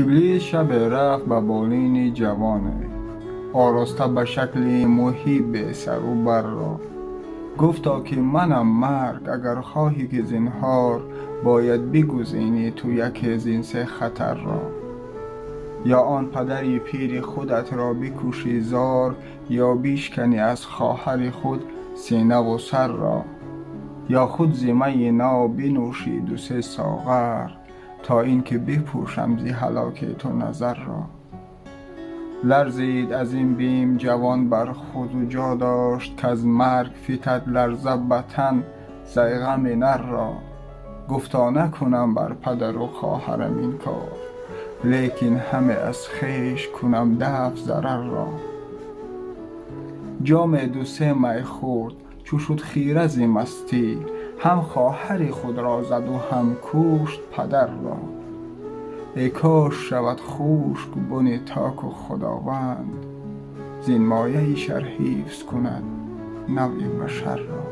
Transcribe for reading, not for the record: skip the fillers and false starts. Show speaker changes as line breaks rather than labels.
Иблис шабе рафт ба болини ҷавоне, ороста ба шакли муҳиббе сару барро. Гуфто, ки манам марг, агар хоҳӣ, ки зинҳор, бояд бигузинӣ ту яке зин се хатарро: ё он падари пири худатро бикушӣ зор, ё бишканӣ аз хоҳари худ синаву сарро, ё худ зи майи ноб бинӯшӣ ду-се соғар, то ин ки бипӯшам зи ҳалоки ту назарро. Ларзид аз ин бим ҷавон бар худ ва ҷо дошт, каз марг фитад ларза ба тан зайғами нарро. Гуфто: «Накунам бар падару хоҳарам ин кор, лекин ҳаме аз хеш кунам дафъ зарарро». Ҷоме ду-се май хӯрд, чу шуд хира зи мастӣ, ҳам хоҳари худро заду ҳам кушт падарро. Эй кош шавад хушк буни току Худованд зин мояи шар ҳифз кунад навъи башарро.